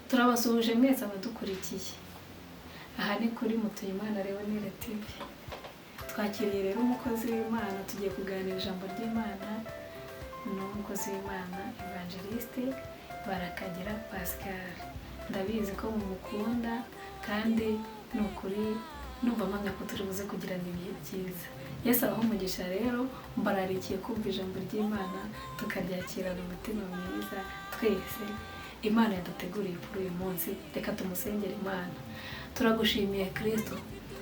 Turabasuhuje mwese abadukurikiye. Aha ni kuri Mutuyimana Leonire TV. Twakiriye rero umukozi w'Imana, tugiye kuganira ijambo ry'Imana n'umukozi w'Imana Evangeliste Barakagira Pascal. Ndabizi ko mumukunda, kandi ni ukuri numva mpamya ko turi buze kugirana ibihe byiza. Yesu abahe umugisha. Rero mbararikiye kumva ijambo ry'Imana, tukaryakirana umutima mwiza twese. Imana yaduteguriye kuri uyu munsi, reka tumusengere. Imana, turagushimiye Kirisito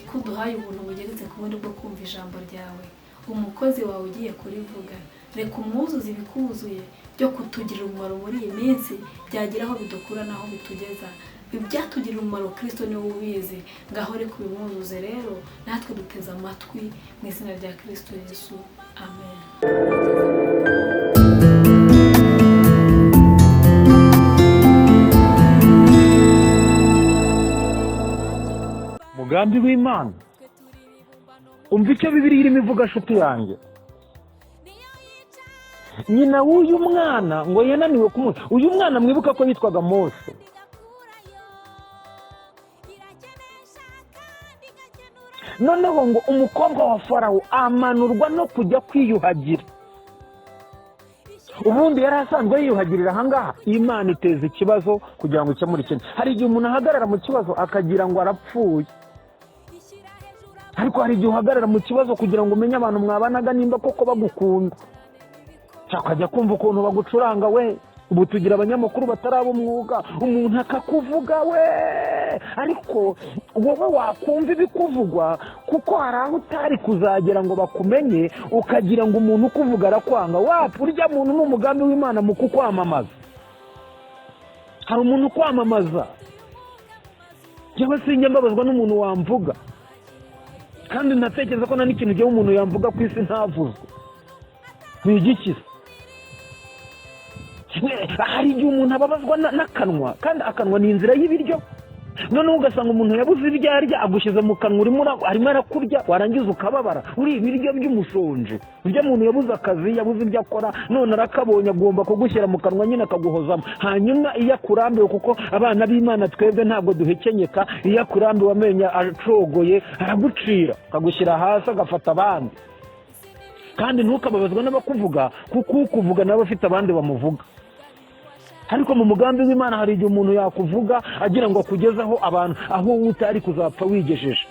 ko uduhaye ubuntu bugeretse ku bundi bwo kumva ijambo ryawe. Umukozi wawe ugiye kurivuga, reka umwuzuze ibikuzuye byo kutugirira umumaro muri iyi minsi, byagira aho bidukura n'aho bitugeza, ibyatugirira umumaro. Kirisito niwe ubizi, ngaho reka ubimwuzuze. Rero natwe duteze amatwi mu izina rya Kirisito Yesu, amen. Umugambi w'Imana, umva icyo Bibiliya irimo ivuga, nshuti yanjye. Nyina w'uyu mwana ngo yananiwe kumuha uyu mwana. Mwibuka ko yitwaga Mose. Noneho ngo umukobwa wa Farawo amanurwa no kujya kwiyuhagira. Ubundi yari asanzwe yiyuhagirira ahangaha. Imana iteza ikibazo kugira ngo ikemure ikintu. Hari igihe umuntu ahagarara mu kibazo akagira ngo arapfuye, ariko hari igihe uhagarara mu kibazo kugira ngo umenye abantu mwabanaga nimba koko bagukunda, ukajya kumva ukuntu bagucuranga we. Ubu tugira abanyamakuru bataraba umwuga, umuntu akakuvuga we, ariko wowe wakumva ibikuvugwa, kuko hari aho utari kuzagera ngo bakumenye, ukagira ngo umuntu ukuvuga arakwanga. Wapi, urya muntu ni umugambi w'Imana mu kukwamamaza. Hari umuntu ukwamamaza. Njyewe sinjya mbabazwa n'umuntu wamvuga, kandi ntatekereza ko nta n'ikintu njyewe umuntu yamvuga ku isi ntavuzwe. Ni igikiza. Hari igihe umuntu ababazwa n'akanwa, kandi akanwa ni inzira y'ibiryo. Noneho ugasanga umuntu yabuze ibyo arya, agushyize mu kanwa, arimo arakurya, warangiza ukababara. Uri ibiryo by'umushonje. Urya muntu yabuze akazi, yabuze ibyo akora, none arakabonye, agomba kugushyira mu kanwa nyine akaguhozamo. Hanyuma iyo akurambiwe, kuko abana b'Imana twebwe ntabwo duhekenyeka, iyo akurambiwe amenyo acogoye aragucira, akagushyira hasi, agafata abandi. Kandi ntukababazwe n'abakuvuga, kuko ukuvuga nawe afite abandi bamuvuga. Ariko mu mugambi w'Imana hari igihe umuntu yakuvuga agira ngo akugezeho abantu aho wowe utari kuzapfa wigejeje.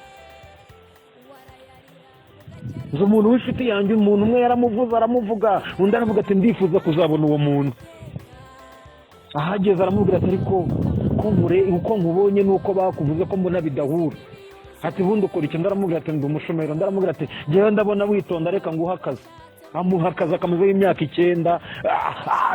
Nzi umuntu w'inshuti yanjye, umuntu umwe yaramuvuze, aramuvuga, undi aravuga ati: "Ndifuza kuzabona uwo muntu." Ahageze aramubwira ati: "Ariko ko nkure, uko nkubonye n'uko bakuvuze ko mbona bidahura?" Ati: "Ubundi ukora iki?" Undi aramubwira ati: "Ndi umushomeri." Undi aramubwira ati: "Njyewe ndabona witonda, reka nguhe akazi." Amuha akazi, akamazeho imyaka 9,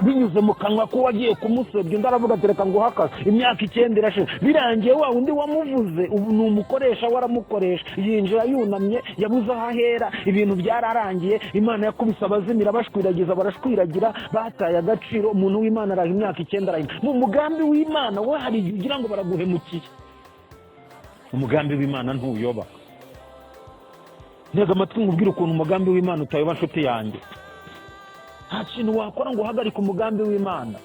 binyuze mu kanwa ko wagiye kumusebya. Undi aravuga ati: "Reka nguhe akazi." Imyaka 9 irashize, birangiye wa undi wamuvuze ubu ni umukoresha we, aramukoresha. Yinjira yunamye, yabuze aho ahera, ibintu byararangiye. Imana yakubise abazimira, bashwiragiza, barashwiragira, bataye agaciro. Umuntu w'Imana araha imyaka 9, arahima. Mu mugambi w'Imana we, hari igihe ugira ngo baraguhemukiye, umugambi w'Imana ntuyoba. Ntega amatwi nkubwire ukuntu umugambi w'Imana utayoba, nshuti yanjye. Nta kintu wakora ngo uhagarike umugambi w'Imana.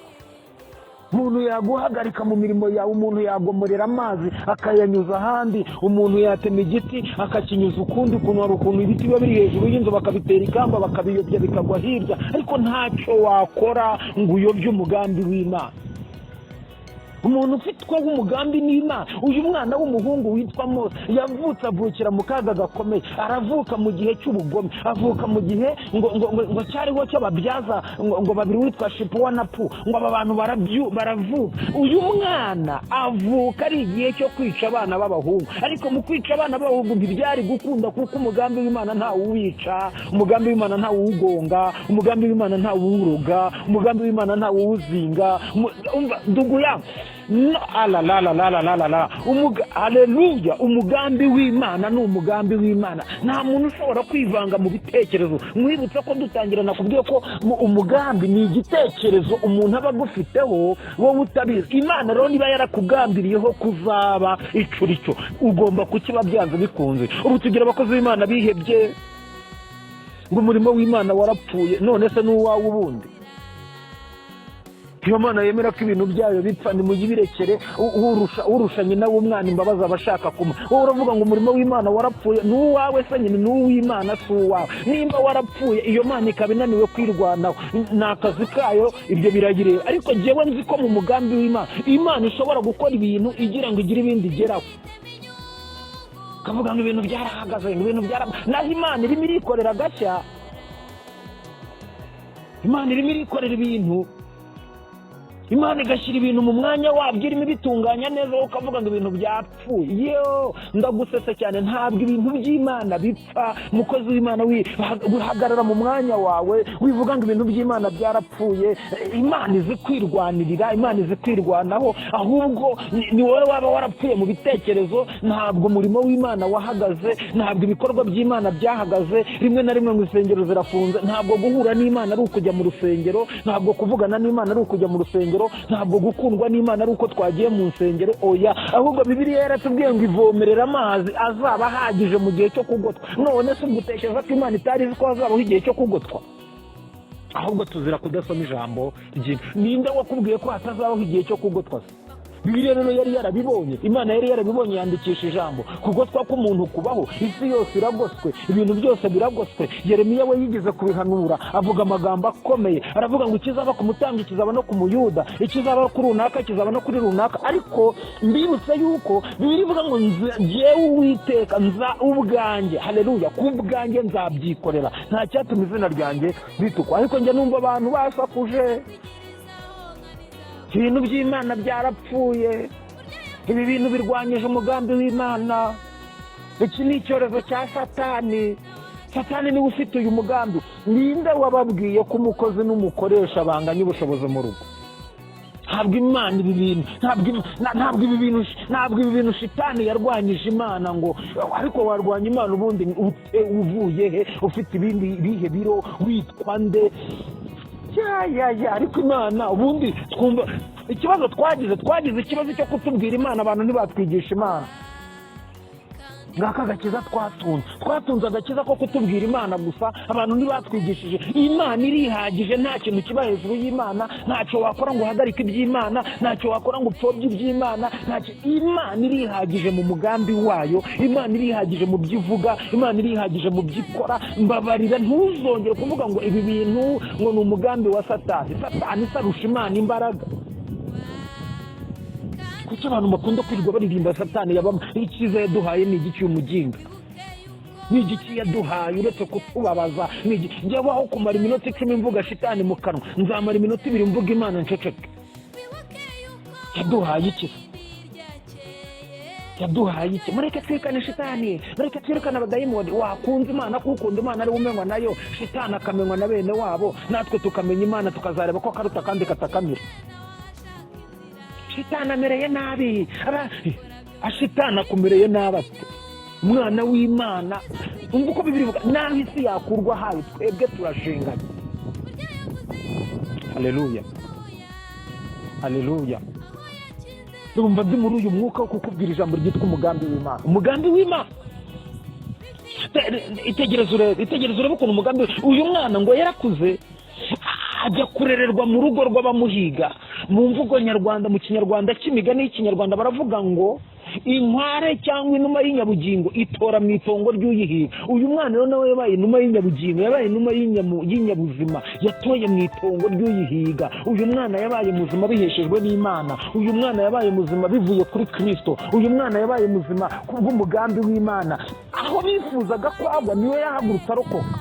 Umuntu yaguhagarika mu mirimo yawe, umuntu yagomorera amazi akayanyuza ahandi, umuntu yatema igiti akakinyuza ukundi kuntu. Hari ukuntu ibiti biba biri hejuru y'inzu, bakabitera ikamba, bakabiyobya bikagwa hirya, ariko ntacyo wakora ngo uyobye umugambi w'Imana. Umuntu ufitweho umugambi n'Imana. Uyu mwana w'umuhungu witwa Mose yavutse, avukira mu kaga gakomeye. Aravuka mu gihe cy'ubugome, avuka mu gihe ngo cyariho cy'ababyaza ngo babiri witwa Shipuwa na Pu. Ngo aba bantu baravuka. Uyu mwana avuka ari igihe cyo kwica abana b'abahungu, ariko mu kwica abana b'abahungu ntibyari gukunda, kuko umugambi w'Imana ntawuwica, umugambi w'Imana ntawuwugonga, umugambi w'Imana ntawuwuroga, umugambi w'Imana ntawuwuzinga. Umva ndugu yangu, no alalalalalalalala, haleluya! Umugambi w'Imana ni umugambi w'Imana, nta muntu ushobora kwivanga mu bitekerezo. Mwibutsa ko dutangira nakubwiye ko umugambi ni igitekerezo umuntu aba agufiteho wowe utabizi. Imana rero niba yarakugambiriyeho kuzaba icyo ugomba kukiba byanze bikunze. Ubu tugira abakozi b'Imana bihebye ngo umurimo w'Imana warapfuye. None se n'uwawe ubundi? Iyo Mana yemera ko ibintu byayo bipfa, nimuyibirekere. Urusha nyina w'umwana imbabazi aba ashaka kuma. Wowe uravuga ngo umurimo w'Imana warapfuye, ni uwawe se nyine? Ni uw'Imana, si uwawe. Nimba warapfuye, iyo Mana ikaba inaniwe kwirwanaho, ni akazi kayo, ibyo birayireba. Ariko njyewe nzi ko mu mugambi w'Imana, Imana ishobora gukora ibintu igira ngo igire ibindi igeraho. Kavuga ngo ibintu byarahagaze, ngo ibintu byara, naho Imana irimo irikorera agashya. Imana irimo irikorera ibintu, Imana igashyira ibintu mu mwanya wabyo, irimo ibitunganya neza. Wowe ukavuga ngo ibintu byapfuye. Yo, ndagusese cyane. Ntabwo ibintu by'Imana bipfa. Mukozi w'Imana, uhagarara mu mwanya wawe, wivuga ngo ibintu by'Imana byarapfuye. Imana izi kwirwanirira, Imana izi kwirwanaho. Ahubwo ni wowe waba warapfuye mu bitekerezo. Ntabwo umurimo w'Imana wahagaze, ntabwo ibikorwa by'Imana byahagaze. Rimwe na rimwe ngo insengero zirafunze. Ntabwo guhura n'Imana ari ukujya mu rusengero, ntabwo kuvugana n'Imana ari ukujya mu rusengero, ntabwo gukundwa n'Imana ari uko twagiye mu nsengero. Oya, ahubwo Bibiliya yaratubwiye ngo ivomerera amazi azaba ahagije mu gihe cyo kugotwa. None se ubwo utekereza ko Imana itari izi ko hazabaho igihe cyo kugotwa? Ahubwo tuzira kudasoma ijambo ry'Imana. Ninde wakubwiye ko hatazabaho igihe cyo kugotwa se? Bibiliya rero yari yarabibonye, Imana yari yarabibonye, yandikisha ijambo. Kugotwa k'umuntu kubaho, isi yose iragoswe, ibintu byose biragoswe. Yeremiya we yigeze kubihanura, avuga amagambo akomeye, aravuga ngo ikizaba ku mutambyi kizaba no ku Muyuda, ikizaba kuri runaka kizaba no kuri runaka. Ariko mbibutse yuko Bibiliya ivuga ngo jyewe Uwiteka nza ubwanjye, haleluya, ku bwanjye nzabyikorera, nta cyatuma izina ryanjye ritukwa. Ariko njya numva abantu basakuje: ibintu by'Imana byarapfuye, ibi bintu birwanyije umugambi w'Imana, iki ni icyorezo cya Satani, Satani niwe ufite uyu mugambi. Ninde wababwiye ko umukozi n'umukoresha banganya ubushobozi mu rugo? Ntabwo Imana ibi bintu, ntabwo ibi bintu shitani yarwanyije Imana ngo, ariko warwanya Imana ubundi uvuye he? Ufite ibindi bihe biro, witwa nde? Ya ya ya, ariko Imana ubundi twumva ikibazo twagize ikibazo cyo kutubwira Imana. Abantu ntibatwigisha Imana. Ngaka agakiza twatunze, agakiza ko kutubwira Imana gusa. Abantu ntibatwigishije Imana. Irihagije, nta kintu kiba hejuru y'Imana. Ntacyo wakora ngo uhagarike iby'Imana, ntacyo wakora ngo upfobye iby'Imana, ntacyo. Imana irihagije mu mugambi wayo, Imana irihagije mu byo ivuga, Imana irihagije mu byo ikora. Mbabarira, ntuzongere kuvuga ngo ibi bintu ngo ni umugambi wa Satani. Satani isarusha Imana imbaraga? Kuki abantu bakunda kwirirwa baririmba Satani yabamo? Icyiza yaduhaye ni igiki? Umuginga ni igiki yaduhaye uretse kutubabaza? Ni igiki? Njyewe aho kumara iminota 10 mvuga shitani mu kanwa, nzamara iminota 2 mvuga Imana nceceke. Yaduhaye iki se? Yaduhaye iki? Mureke twirukane shitani, mureke twirukane abadayimoni. Wakunze Imana, ko ukunda Imana ariwe umenywa nayo, shitani akamenywa na bene wabo, natwe tukamenya Imana, tukazareba ko karuta kandi katakamira. Shitani amereye nabi, ashitani akumereye nabi ate? Umwana w'Imana, umva uko Bibiliya ivuga: naho isi yakurwa hayo, twebwe turashinganye. Haleluya, haleluya. Ndumva ndi muri uyu mwuka wo kukubwira ijambo ryitwa umugambi w'Imana, umugambi w'Imana. Itegereze urebe, itegereze urebe ukuntu umugambi. Uyu mwana ngo yarakuze, ajya kurererwa mu rugo rw'abamuhiga. Mu mvugo nyarwanda, mu Kinyarwanda cy'imigani y'ikinyarwanda, baravuga ngo inkware cyangwa inuma y'inyabugingo itora mu itongo ry'uyihiga. Uyu mwana rero nawe yabaye inuma y'inyabugingo, yabaye inuma y'inyabuzima, yatoye mu itongo ry'uyihiga. Uyu mwana yabaye muzima biheshejwe n'Imana. Uyu mwana yabaye muzima bivuye kuri Kirisito. Uyu mwana yabaye muzima kubw'umugambi w'Imana. Aho bifuzaga ko agwa, niwe yahagurutse arokoka.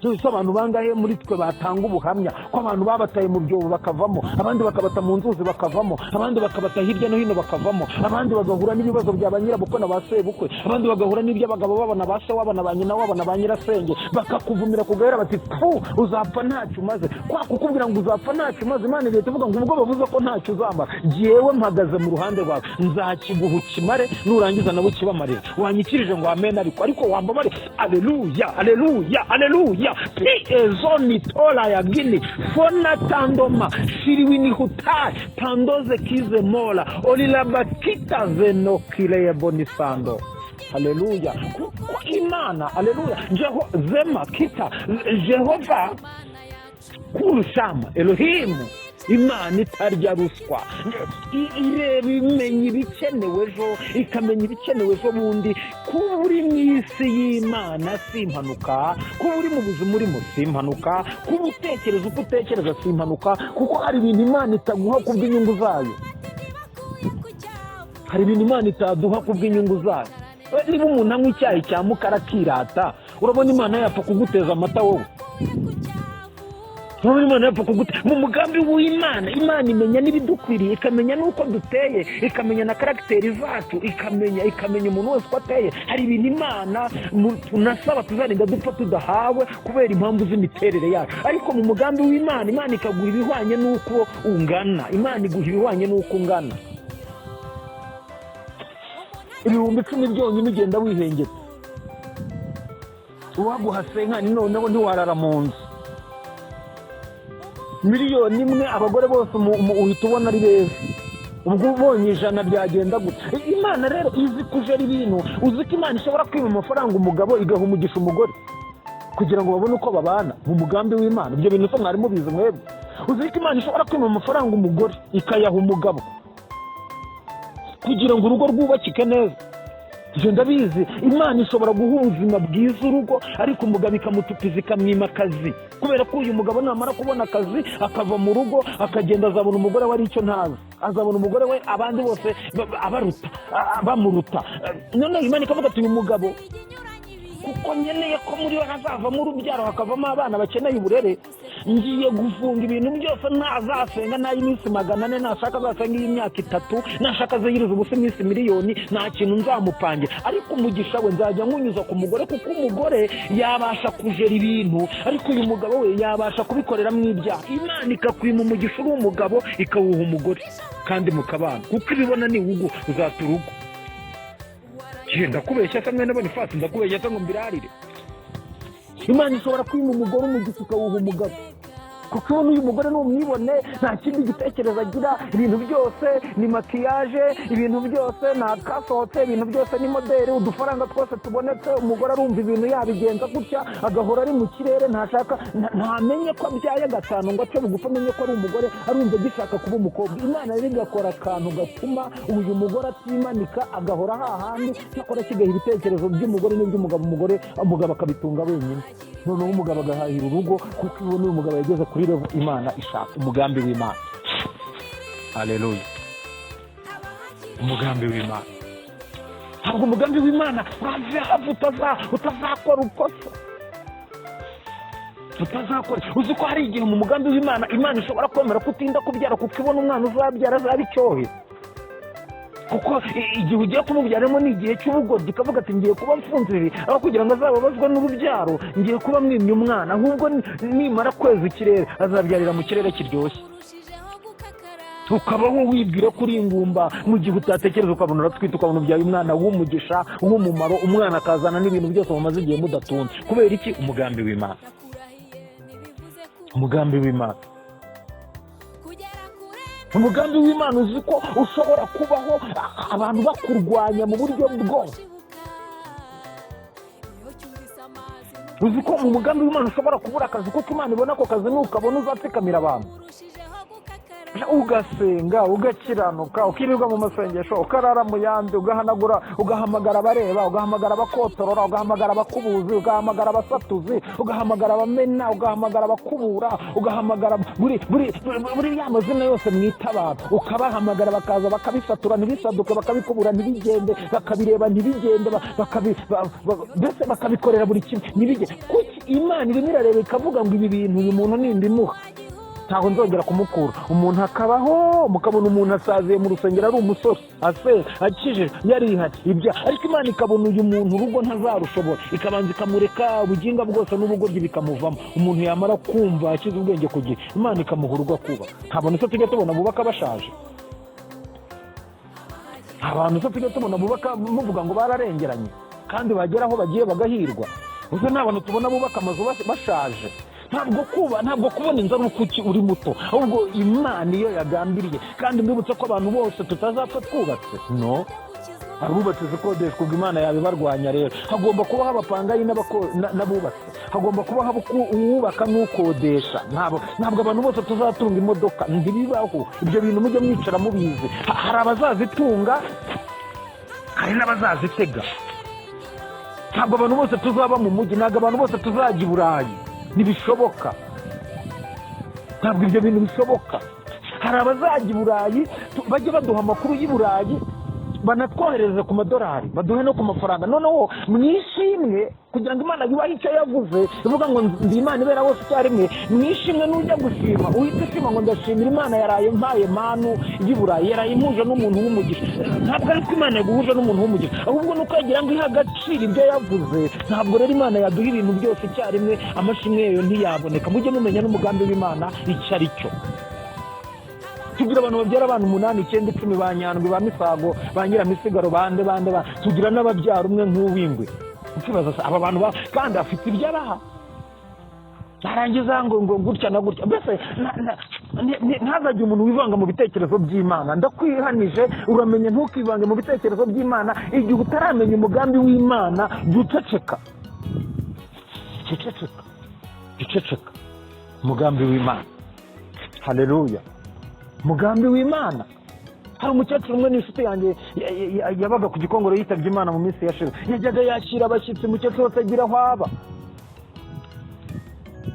Tuzi abantu bangahe muri twe batanga ubuhamya ko abantu babataye mu byobo bakavamo, abandi bakabata mu nzuzi bakavamo, abandi bakabata hirya no hino bakavamo, abandi bagahura n'ibibazo bya ba nyirabukwe na ba sebukwe, abandi bagahura n'iby'abagabo babo na ba se wabo na ba nyina wabo na ba nyirasenge, bakakuvumira ku gahera bati: "Pfu, uzapfa ntacyo umaze." Kwa kukubwira ngo uzapfa ntacyo umaze, Imana igahita ivuga ngo ubwo bavuze ko ntacyo uzamara, jyewe mpagaze mu ruhande rwawe, nzakiguha ukimare, nurangiza nabo ukibamarire. Wanyikirije ngo amen? Ariko wambabare. Aleluya, aleluya, aleluya. Pi ezoni tola ya gini fona tandoma shiriwinihutai tandoze kize mola olilabakita zenokileye bonisando. Haleluya, kuko Imana, aleluya, Jeho zema kita Jehova kurushama Elohimu. Imana itarya ruswa, ireba imenya ibikenewe ejo, ikamenya ibikenewe ejo bundi. Kuba uri mu isi y'Imana si impanuka, kuba uri mu buzima urimo si impanuka, kuba utekereza uko utekereza si impanuka, kuko hari ibintu Imana itaguha kubw'inyungu zayo. Hari ibintu Imana itaduha kubw'inyungu zayo. Niba umuntu anywa icyayi cya mukara akirata, urabona Imana yapfa kuguteza amata wowe? Urabona Imana yapfa kuguteza? Mu mugambi w'Imana, Imana imenya n'ibidukwiriye, ikamenya n'uko duteye, ikamenya na caractère zacu, ikamenya umuntu wese uko ateye. Hari ibintu Imana tunasaba tuzarinda dupfa tudahawe kubera impamvu z'imiterere yacu, ariko mu mugambi w'Imana, Imana ikaguha ibihwanye n'uko ungana. Imana iguha ibihwanye n'uko ungana. 10,000 byonyine ugenda wihengetse, uwaguha cinquante noneho ntiwarara mu nzu. 1 miliyoni abagore bose uhita ubona ari beza, ubwo ubonye 100 byagenda gutya. Imana rero izi kujera ibintu. Uzi ko Imana ishobora kwiba amafaranga umugabo, igaha umugisha umugore kugira ngo babone uko babana mu mugambi w'Imana? Ibyo bintu se mwari mubizi mwebwe? Uzi ko Imana ishobora kwima amafaranga umugore, ikayaha umugabo kugira ngo urugo rwubakike neza? Ibyo ndabizi. Imana ishobora guha ubuzima bwiza urugo, ariko umugabo ikamutupiza, ikamwima akazi, kubera ko uyu mugabo namara kubona akazi akava mu rugo akagenda, azabona umugore we ari icyo ntazi, azabona umugore we abandi bose abaruta, bamuruta. Noneho Imana ikavuga ati: "Uyu mugabo, kuko nkeneye ko muri we hazavamo urubyaro, hakavamo abana bakeneye uburere, ngiye gufunga ibintu byose. Ntazasenga n'ay'iminsi 400, nashaka azasenga iy'imyaka 3, nashaka azayiriza ubusa iminsi miliyoni, nta kintu nzamupangira. Ariko umugisha we nzajya nkunyuza ku mugore, kuko umugore yabasha kujera ibintu, ariko uyu mugabo we yabasha kubikoreramo ibyaha." Imana ikakwima umugisha uri umugabo, ikawuha umugore, kandi mukabana, kuko ibibona ni urugo uzata urugo. Ndakubeshya se mwene Bonifasi? Ndakubeshya se ngo mbirarire? Imana ishobora kwima umugore umugisha, ikawuha umugabo, kuko ubona uyu mugore n'umwibone nta kindi gitekerezo agira. Ibintu byose ni maquillage, ibintu byose ni akasohotse, ibintu byose ni modèle. Udufaranga twose tubonetse, umugore arumva ibintu yabigenza gutya, agahora ari mu kirere. Ntashaka, ntamenye ko abyaye gatanu ngo ace bugufi amenye ko ari umugore, arumva agishaka kuba umukobwa. Imana rero igakora akantu gatuma uyu mugore atimanika, agahora hahandi, cyakora kigaha ibitekerezo by'umugore n'iby'umugabo, umugore umugabo akabitunga wenyine. Noneho umugabo agahahira urugo, kuko ubona uyu mugabo yageze kuri level Imana ishaka. Umugambi w'Imana, aleluya! Umugambi w'Imana, ntabwo umugambi w'Imana have utazakora ukosa utazakora. Uzi ko hari igihe mu mugambi w'Imana, Imana ishobora kwemera ko utinda kubyara, kuko ibona umwana uzabyara azaba icyohe, kuko igihe ugiye kumubyaramo ni igihe cy'ubugoryi, ikavuga ati: "Ngiye kuba mfunze ibi, aho kugira ngo azababazwe n'urubyaro, ngiye kuba mwimye umwana. Ahubwo nimara kweza ikirere, azabyarira mu kirere kiryoshye." Ukabaho wibwira ko uri ingumba, mu gihe utatekereza ukabona uratwite, ukabona ubyaye umwana w'umugisha, w'umumaro, umwana akazana n'ibintu byose mumaze igihe mudatunze. Kubera iki? Umugambi w'Imana, umugambi w'Imana, umugambi w'Imana. Uzi ko ushobora kubaho abantu bakurwanya mu buryo bwose? Uzi ko mu mugambi w'Imana ushobora kubura akazi, kuko Imana ibona ako kazi nukabona uzatsikamira abantu? Ugasenga, ugakiranuka, ukirirwa mu masengesho, ukarara mu yandi, ugahanagura, ugahamagara abareba, ugahamagara abakotorora, ugahamagara abakubuzi, ugahamagara abasatuzi, ugahamagara abamena, ugahamagara abakubura, ugahamagara buri ya mazina yose mwita abantu, ukabahamagara bakaza bakabisatura ntibisaduke, bakabikubura ntibigende, bakabireba ntibigende, mbese bakabikorera buri kimwe ntibigende. Kuki? Imana irimo irareba ikavuga ngo: "Ibi bintu uyu muntu nimbimuha ntabwo nzongera kumukura." Umuntu akabaho, mukabona umuntu asaziye mu rusengero ari umusore, asenga, akijije, yarihanye ibyaha, ariko Imana ikabona uyu muntu urugo ntazarushobora, ikabanza ikamureka ubuginga bwose n'ubugoryi bikamuvamo. Umuntu yamara kumva akize ubwenge ku gihe, Imana ikamuha urugo akubaka. Ntabwo se tujya tubona bubaka bashaje? Abantu se tujya tubona bubaka muvuga ngo bararengeranye, kandi bagera aho bagiye bagahirwa? Gusa nta bantu tubona bubaka amazu bashaje. Ntabwo kubona inzu ari uko uri muto, ahubwo Imana iyo yagambiriye. Kandi mbibutse ko abantu bose tutazapfa twubatse. No. Abubatse izikodeshwa, ubwo Imana yabibarwanya. Rero hagomba kubaho abapangayi n'abubatse, hagomba kubaho uwubaka n'ukodesha. Ntabwo abantu bose tuzatunga imodoka, ntibibaho. Ibyo bintu mujye mwicara mubizi. Hari abazazitunga, hari n'abazazitega. Ntabwo abantu bose tuzaba mu mujyi, ntabwo abantu bose tuzajya i Burayi, ntibishoboka. Ntabwo ibyo bintu bishoboka. Hari abazajya i Burayi, bajye baduha amakuru y'i Burayi, banatwoherereze ku madolari, baduhe no ku mafaranga. Noneho mwishimwe, kugira ngo Imana yubahe icyo yavuze, ivuga ngo ndi Imana ibera hose icyarimwe. Mwishimwe, nujya gushima uhite ushima ngo ndashimira Imana yaraye mpaye manu y'i Burayi, yaraye impuje n'umuntu w'umugisha. Ntabwo ari ko Imana yaguhuje n'umuntu w'umugisha, ahubwo ni uko yagira ngo ihe agaciro ibyo yavuze. Ntabwo rero Imana yaduha ibintu byose icyarimwe, amashimwe yayo ntiyaboneka. Mujye mumenya n'umugambi w'Imana icyo ari cyo. Tugira abantu babyara abana umunani, icyenda, 10, ba Nyandwi, ba Misago, ba Nyiramisigaro, bande bande ba, tugira n'ababyara umwe nk'uw'ingwe. Ukibaza se aba bantu kandi afite ibyo abaha, narangiza ngo gutya na gutya. Mbese ntazagire umuntu wivanga mu bitekerezo by'Imana. Ndakwihanije, uramenye ntukivange mu bitekerezo by'Imana. Igihe utaramenya umugambi w'Imana, jya uceceka, jya uceceka, jya uceceka. Umugambi w'Imana, haleluya, umugambi w'Imana. Hari umukecuru umwe n'inshuti yanjye yabaga ku Gikongoro, yitabye Imana mu minsi yashize. Yajyaga yakira abashyitsi, umukecuru atagira aho aba.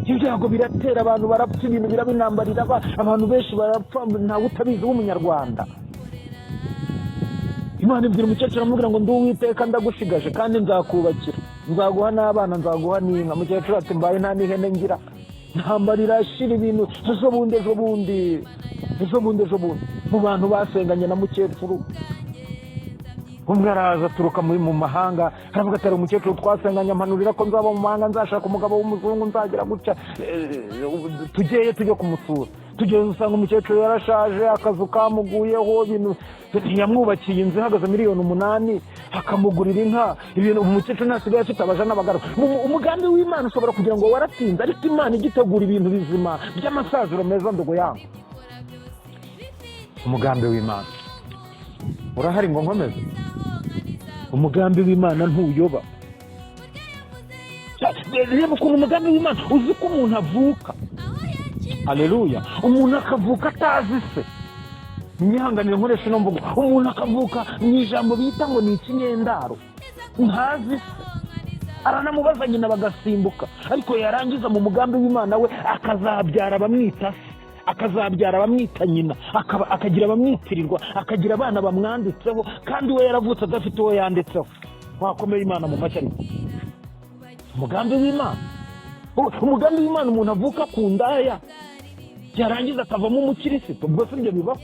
Ibyago biratera, abantu barapfa, ibintu biraba, intambara iraba, abantu benshi barapfa, ntawe utabizi w'Umunyarwanda. Imana ibwira umukecuru, amubwira ngo ndi Uwiteka, ndagushigaje kandi nzakubakira, nzaguha n'abana, nzaguha n'inka. Umukecuru ati mbaye nta n'ihene ngira. Intambara irashira, ibintu, ejo bundi, ejo bundi, ejo bundi, ejo bundi, mu bantu basenganye na mukecuru, umwe araza aturuka mu mahanga, aravuga ati hari umukecuru twasenganye ampanurira ko nzaba mu mahanga, nzashaka umugabo w'umuzungu, nzagira gutya. Tujyeyo, tujye kumusura. Tugeze, usanga umukecuru yarashaje, akazu kamuguyeho, ibintu, ntiyamwubakiye inzu ihagaze miliyoni 8, akamugurira inka, ibintu. Umukecuru ntasigaye afite abaja n'abagaragu. Umugambi w'Imana ushobora kugira ngo waratinze, ariko Imana igitegura ibintu bizima by'amasaziro meza. Ndogo yangu, umugambi w'Imana urahari ngo nkomeze. Umugambi w'Imana ntuyoba. Reba ukuntu umugambi w'Imana, uzi ko umuntu avuka, aleluya, umuntu akavuka atazi se. Mwihanganire nkoresha ino mvugo, umuntu akavuka mu ijambo bita ngo ni ikinyendaro, ntazi se, aranamubaza nyina bagasimbuka, ariko yarangiza mu mugambi w'Imana we akazabyara abamwita se, akazabyara abamwita nyina, akagira abamwitirirwa, akagira abana bamwanditseho, kandi we yaravutse adafite uwo yanditseho. Wakomeye Imana mu mashyi. Ariko umugambi w'Imana, umugambi w'Imana, umuntu avuka ku ndaya, yarangiza akavamo umukirisitu. Ubwo si ibyo bibaho?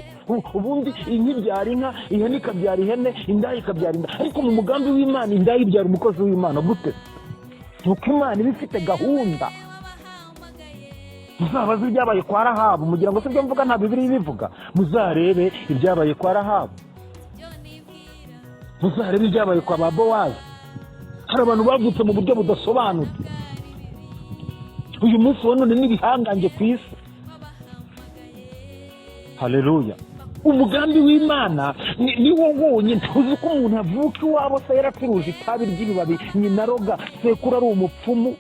Ubundi inka ibyara inka, ihene ikabyara ihene, indaya ikabyara inda, ariko mu mugambi w'Imana indaya ibyara umukozi w'Imana. Gute? Nuko Imana iba ifite gahunda. Muzabaze ibyabaye kwa Rahabu. Mugira ngo si ibyo mvuga nta Bibiliya ibivuga? Muzarebe ibyabaye kwa Rahabu, muzarebe ibyabaye kwa ba Bowazi. Hari abantu bavutse mu buryo budasobanutse, uyu munsi wa none n'ibihangange ku isi. Haleluya. Umugambi w'Imana ni wo wonyine. Uzi ko umuntu avuka iwabo se yaracuruje itabi ry'ibibabi, nyina aroga, sekuru ari umupfumu,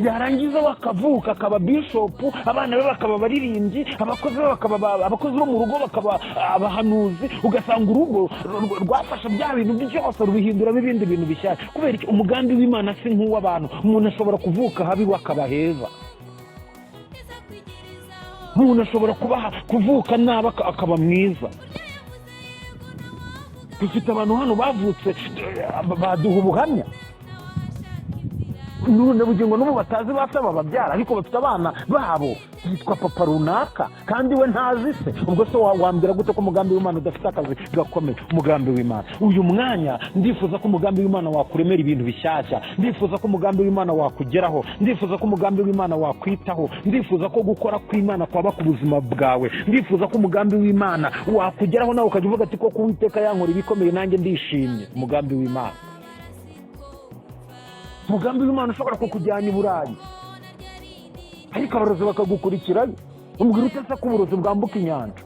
yarangiza we akavuka akaba bishopu, abana be bakaba abaririmbyi, abakozi be bakaba abakozi bo mu rugo bakaba abahanuzi, ugasanga urugo rwafashe bya bintu byose rubihinduramo ibindi bintu bishyashya. Kubera iki? Umugambi w'Imana si nk'uw'abantu. Umuntu ashobora kuvuka habi, we akaba heza. Umuntu ashobora kuba kuvuka nabi akaba mwiza. Dufite abantu hano bavutse, baduha ubuhamya, none bugingo n'ubu batazi ba se bababyara, ariko bafite abana babo yitwa papa runaka kandi we ntazi se. Ubwo se wambwira gute ko umugambi w'Imana udafite akazi gakomeye? Umugambi w'Imana, uyu mwanya ndifuza ko umugambi w'Imana wakuremera ibintu bishyashya. Ndifuza ko umugambi w'Imana wakugeraho. Ndifuza ko umugambi w'Imana wakwitaho. Ndifuza ko gukora kw'Imana kwaba ku buzima bwawe. Ndifuza ko umugambi w'Imana wakugeraho, nawe ukajya uvuga ati koko Uwiteka yankora ibikomeye, nanjye ndishimye. Umugambi w'Imana, umugambi w'Imana ushobora kukujyana i Burayi, ariko abarozi bakagukurikirayo. Umbwira ute se ko uburozi bwambuka inyanja?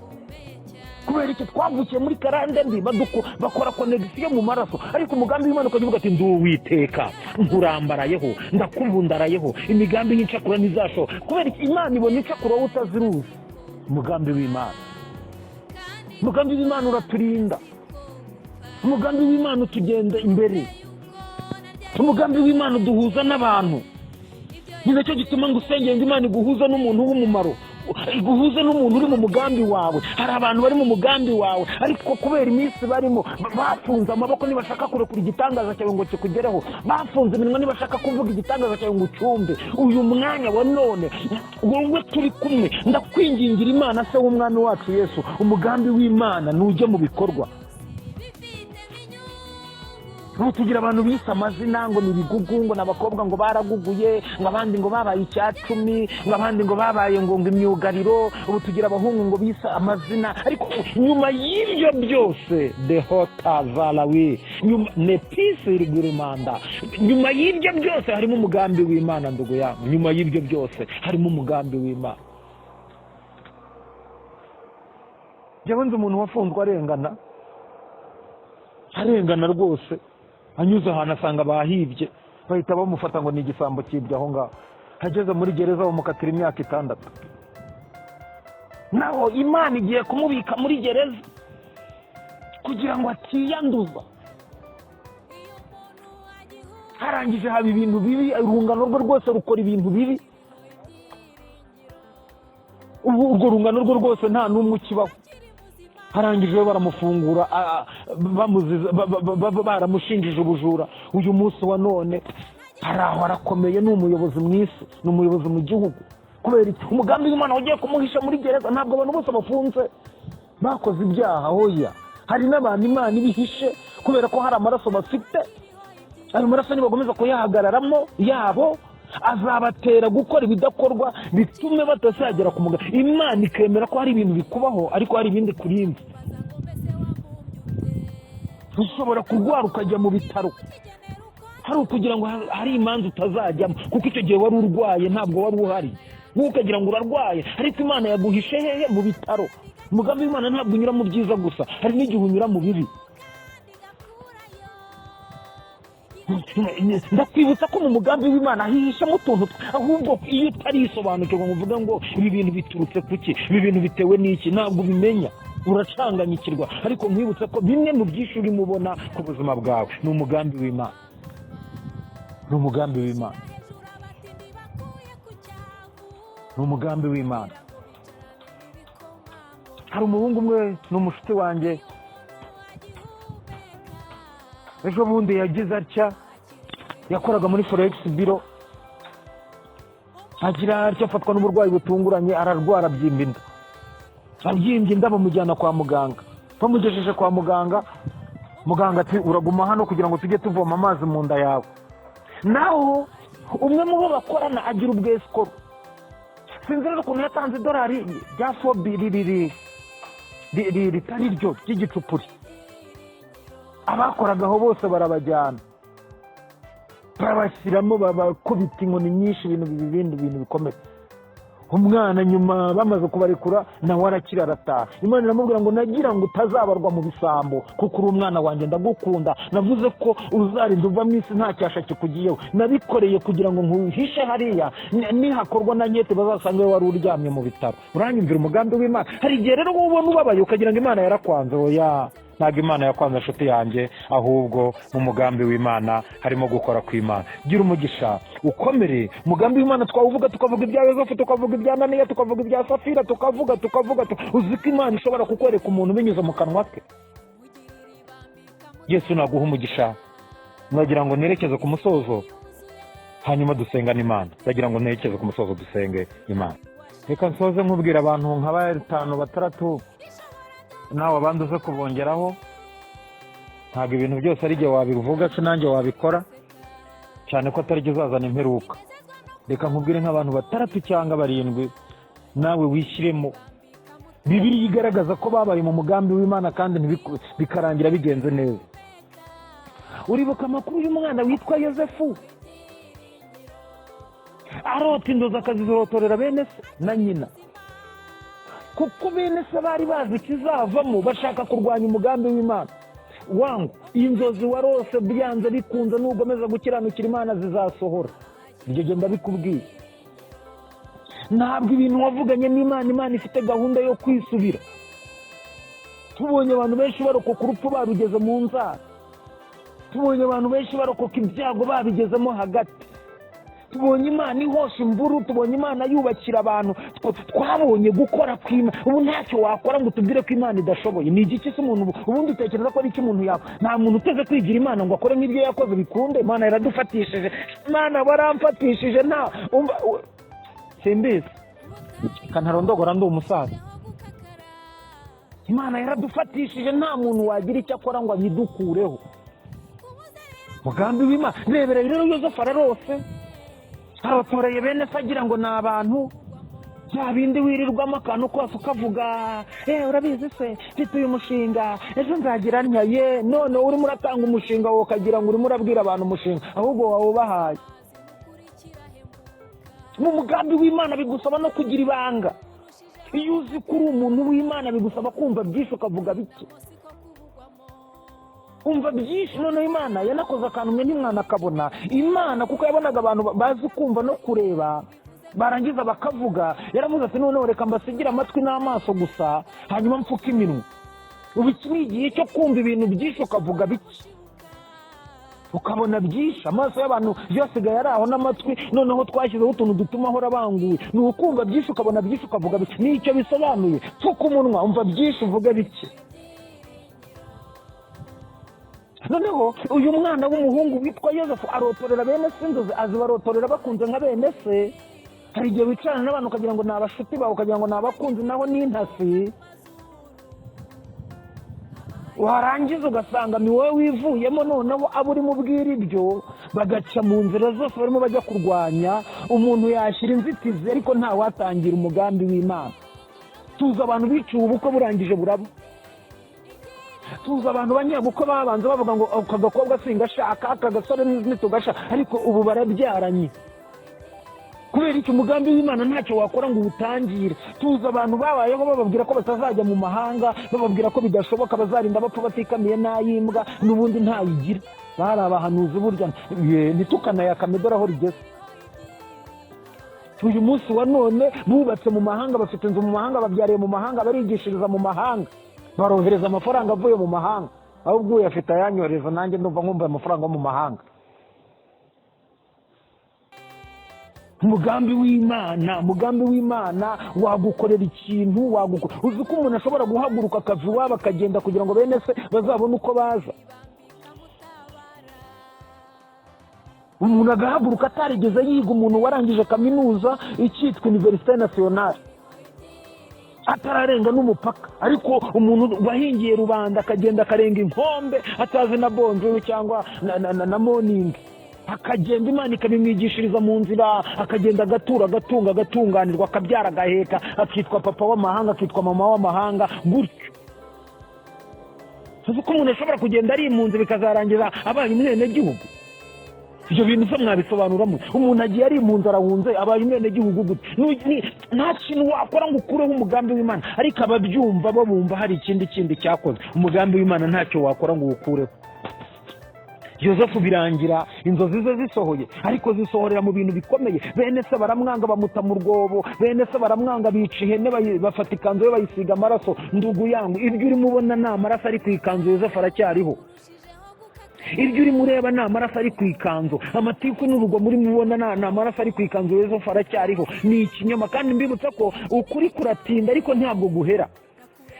Kubera iki? Twavukiye muri karande mbi, bakora connexion mu maraso. Ariko umugambi w'Imana ukajya uvuga ati: "Ndi Uwiteka, nkurambarayeho, ndakubundarayeho, imigambi y'incakura ntizashoboka." Kubera iki? Imana ibona incakura wowe utaziruzi. Umugambi w'Imana uraturinda, umugambi w'Imana utugenda imbere, umugambi w'Imana uduhuza n'abantu. Ni nacyo gituma ngo usengere ngo Imana iguhuze n'umuntu w'umumaro, iguhuze n'umuntu uri mu mugambi wawe. Hari abantu bari mu mugambi wawe, ariko kubera iminsi barimo bafunze amaboko, ntibashaka kurekura igitangaza cyawe ngo kikugereho. Bafunze iminwa, ntibashaka kuvuga igitangaza cyawe ngo ucyumve. Uyu mwanya wa none, wowe turi kumwe, ndakwingingira Imana se w'Umwami wacu Yesu, umugambi w'Imana nujye mu bikorwa. Ubu tugira abantu bise amazina ngo ni ibigugu, ngo ni abakobwa ngo baraguguye, ngo abandi ngo babaye icyacumi, ngo abandi ngo babaye ngo imyugariro. Ubu tugira abahungu ngo bise amazina. Ariko nyuma y'ibyo byose, dehota valawi nyuma nepisi rigurimanda, nyuma y'ibyo byose harimo umugambi w'Imana. Ndugu yangu, nyuma y'ibyo byose harimo umugambi w'Imana. Njyewe nzi umuntu wafunzwe arengana, arengana rwose. Anyuze ahantu asanga bahibye, bahita bamufata ngo ni igisambo cyibye aho ngaho. Ageze muri gereza bamukatira imyaka 6. Naho Imana igiye kumubika muri gereza kugira ngo atiyanduza. Harangije haba ibintu bibi, urungano rwe rwose rukora ibintu bibi. Ubu urwo rungano rwe rwose nta n'umwe ukibaho. Harangije we baramufungura, baramushinjije ubujura. Uyu munsi wa none hari aho arakomeye, ni umuyobozi mu isi, ni umuyobozi mu gihugu. Kubera iki? Umugambi w'Imana ugiye kumuhisha muri gereza. Ntabwo abantu bose bafunze bakoze ibyaha, hoya. Hari n'abantu Imana ibihishe kubera ko hari amaraso bafite. Ayo maraso nibakomeza kuyahagararamo yabo, azabatera gukora ibidakorwa, bitume batazagera ku mugabo. Imana ikemera ko hari ibintu bikubaho, ariko hari ibindi kurinda. Ushobora kurwara ukajya mu bitaro, hari ukugira ngo hari imanza utazajyamo, kuko icyo gihe wari urwaye ntabwo wari uhari, wowe ukagira ngo urarwaye, ariko Imana yaguhishe hehe? Mu bitaro. Umugambi w'Imana ntabwo unyura mu byiza gusa, hari n'igihe unyura mu bibi. Ndakwibutsa ko mu mugambi w'Imana hihishemo utuntu. Ahubwo iyo utarisobanukirwa ngo uvuge ngo ibi bintu biturutse kuki, ibi bintu bitewe n'iki, ntabwo ubimenya, uracanganyikirwa. Ariko nkwibutsa ko bimwe mu byinshi urimo ubona ku buzima bwawe ni umugambi w'Imana, ni umugambi w'Imana, ni umugambi w'Imana. Hari umuhungu umwe, ni umushuti wanjye, ejo bundi yagize atya, yakoraga muri forex bureau, agira atya afatwa n'uburwayi butunguranye, ararwara, abyimba inda. Abyimbye inda bamujyana kwa muganga. Bamugejeje kwa muganga, muganga ati: "Uraguma hano kugira ngo tujye tuvoma amazi mu nda yawe." Naho umwe mu bo bakorana agira ubwesikoro, sinzi rero ukuntu yatanze idolari rya fobi ritari ryo ry'igicupuri. Abakoragaho bose barabajyana, babashyiramo, babakubita inkoni nyinshi, ibintu ibindi bintu bikomeye. Umwana nyuma bamaze kubarekura, nawe arakira, arataha. Imana iramubwira ngo: "Nagira ngo utazabarwa mu bisambo, kuko uri umwana wanjye, ndagukunda. Navuze ko uzarinda uva mu isi nta cyasha kikugiyeho. Nabikoreye kugira ngo nkuhishe hariya, nihakorwa na nkete bazasange wari uryamye mu bitaro." Uranyumvira umugambi w'Imana? Hari igihe rero wowe ubona ubabaye ukagira ngo Imana yarakwanze. Oya, ntabwo Imana yakwanze, inshuti yanjye. Ahubwo mu mugambi w'Imana harimo gukora kw'Imana. Gira umugisha, ukomere. Umugambi w'Imana twawuvuga, tukavuga ibya Yosefu, tukavuga ibya Ananiya, tukavuga ibya Safira, tukavuga tukavuga. Uzi ko Imana ishobora kukwereka umuntu binyuze mu kanwa ke? Yesu naguha umugisha. Mwagira ngo nerekeze ku musozo, hanyuma dusengane Imana. Ndagira ngo nerekeze ku musozo, dusenge Imana. Reka nsoze nkubwira abantu nka batanu, batandatu, nawe abandi uze kubongeraho. Ntabwo ibintu byose ari igihe wabivuga se nanjye wabikora, cyane ko atari uzazana imperuka. Reka nkubwire nk'abantu batandatu cyangwa barindwi, nawe wishyiremo. Bibiliya igaragaza ko babaye mu mugambi w'Imana kandi bikarangira bigenze neza. Uribuka amakuru y'umwana witwa Yosefu, arota inzozi akazirotorera bene se na nyina? Kuko bene se bari bazi ikizavamo, bashaka kurwanya umugambi w'Imana. Wangu inzozi warose, byanze bikunze nugomeza gukiranukira Imana zizasohora. Ibyo genda bikubwiye. Ntabwo ibintu wavuganye n'Imana, Imana ifite gahunda yo kwisubira. Tubonye abantu benshi barokoka urupfu barugeze mu nzara, tubonye abantu benshi barokoka ibyago babigezemo hagati, tubonye Imana ihosha imvuru, tubonye Imana yubakira abantu, twabonye gukora kw'Imana. Ubu ntacyo wakora ngo tubwire ko Imana idashoboye. Ni igiki se umuntu ubundi utekereza ko ari iki umuntu yakora? Nta muntu uteze kwigira Imana ngo akore nk'ibyo yakoze bikunde. Imana yaradufatishije, Imana baramfatishije, nta simbizi kantarondogora, ndi umusaza. Imana yaradufatishije, nta muntu wagira icyo akora ngo abidukureho. Mugambi w'Imana, rebera rero, Yozefu ararose, arotoreye bene se agira ngo ni abantu. Bya bindi wirirwamo akantu kose ukavuga, urabizi se, mfite uyu mushinga, ejo nzagira ntya. Ye, none urimo uratanga umushinga wowe ukagira ngo urimo urabwira abantu umushinga, ahubwo wawubahaye. Mu mugambi w'Imana bigusaba no kugira ibanga. Iyo uzi ko uri umuntu w'Imana, bigusaba kumva byinshi ukavuga bike. Umva byinshi. Noneho Imana yanakoze akantu mwe ntimwanakabona. Imana kuko yabonaga abantu bazi kumva no kureba, barangiza bakavuga, yaravuze ati noneho reka mbasigire amatwi n'amaso gusa, hanyuma mfuke iminwa. Ubu iki ni igihe cyo kumva ibintu byinshi ukavuga bike, ukabona byinshi. Amaso y'abantu yasigaye ari aho n'amatwi, noneho twashyizeho utuntu dutuma ahora abanguye. Ni ukumva byinshi ukabona byinshi ukavuga bike, nicyo bisobanuye. Pfuka umunwa, umva byinshi uvuge bike. Noneho uyu mwana w'umuhungu witwa Yozefu arotorera bene se inzozi, azibarotorera bakunze nka bene se. Hari igihe wicarana n'abantu ukagira ngo ni abashuti bawe, ukagira ngo ni abakunzi, naho ni intasi. Warangiza ugasanga ni wowe wivuyemo. Noneho abo urimo ubwira ibyo bagaca mu nzira zose barimo bajya kurwanya. Umuntu yashyira inzitizi, ariko ntawatangira umugambi w'Imana. Tuzi abantu biciwe ubukwe burangije buraba. Tuzi abantu banyabukwe babanza bavuga ngo aka gakobwa singashaka, aka gasore ntitugashaka, ariko ubu barabyaranye. Kubera iki? Umugambi w'Imana ntacyo wakora ngo uwutangire. Tuzi abantu babayeho bababwira ko batazajya mu mahanga, bababwira ko bidashoboka, bazarinda bapfa batikamiye n'ay'imbwa, n'ubundi ntayigira. Bari abahanuzi burya, ntitukanayakame, dore aho rigeze. Uyu munsi wa none bubatse mu mahanga, bafite inzu mu mahanga, babyariye mu mahanga, barigishiriza mu mahanga, barohereza amafaranga avuye mu mahanga. Ahubwo uyafite ayanyohereza, nanjye ndumva nkumbuye amafaranga yo mu mahanga. Umugambi w'Imana, umugambi w'Imana wagukorera ikintu, uzi ko umuntu ashobora guhaguruka akava iwabo akagenda kugira ngo bene se bazabone uko baza. Umuntu agahaguruka atarigeze yiga, umuntu warangije kaminuza icyitwa Université Nationale, atararenga n'umupaka, ariko umuntu wahingiye rubanda akagenda akarenga inkombe atazi na bonjour cyangwa na morning, akagenda Imana ikabimwigishiriza mu nzira, akagenda agatura, agatunga, agatunganirwa, akabyara, agaheka, akitwa papa w'amahanga, akitwa mama w'amahanga gutyo. Tuzi ko umuntu ashobora kugenda ari impunzi bikazarangiza abaye umwenegihugu. Ibyo bintu se mwabisobanuramo? Umuntu agiye ari impunzi, arahunze, abaye umwenegihugu gute? Nta kintu wakora ngo ukureho umugambi w'Imana. Ariko ababyumva bo bumva hari ikindi kindi cyakozwe. Umugambi w'Imana ntacyo wakora ngo uwukureho. Yozefu birangira inzozi ze zisohoye, ariko zisohorera mu bintu bikomeye. Bene se baramwanga, bamuta mu rwobo. Bene se baramwanga, bica ihene, bafata ikanzu ye bayisiga amaraso. Ndugu yangu, ibyo urimo ubona ni amaraso ari ku ikanzu, Yozefu aracyariho. Ibyo urimo ureba ni amaraso ari ku ikanzu. Amatiku n'urugomo urimo ubona ni amaraso ari ku ikanzu, Yozefu aracyariho. Ni ikinyoma. Kandi mbibutsa ko ukuri kuratinda ariko ntabwo guhera.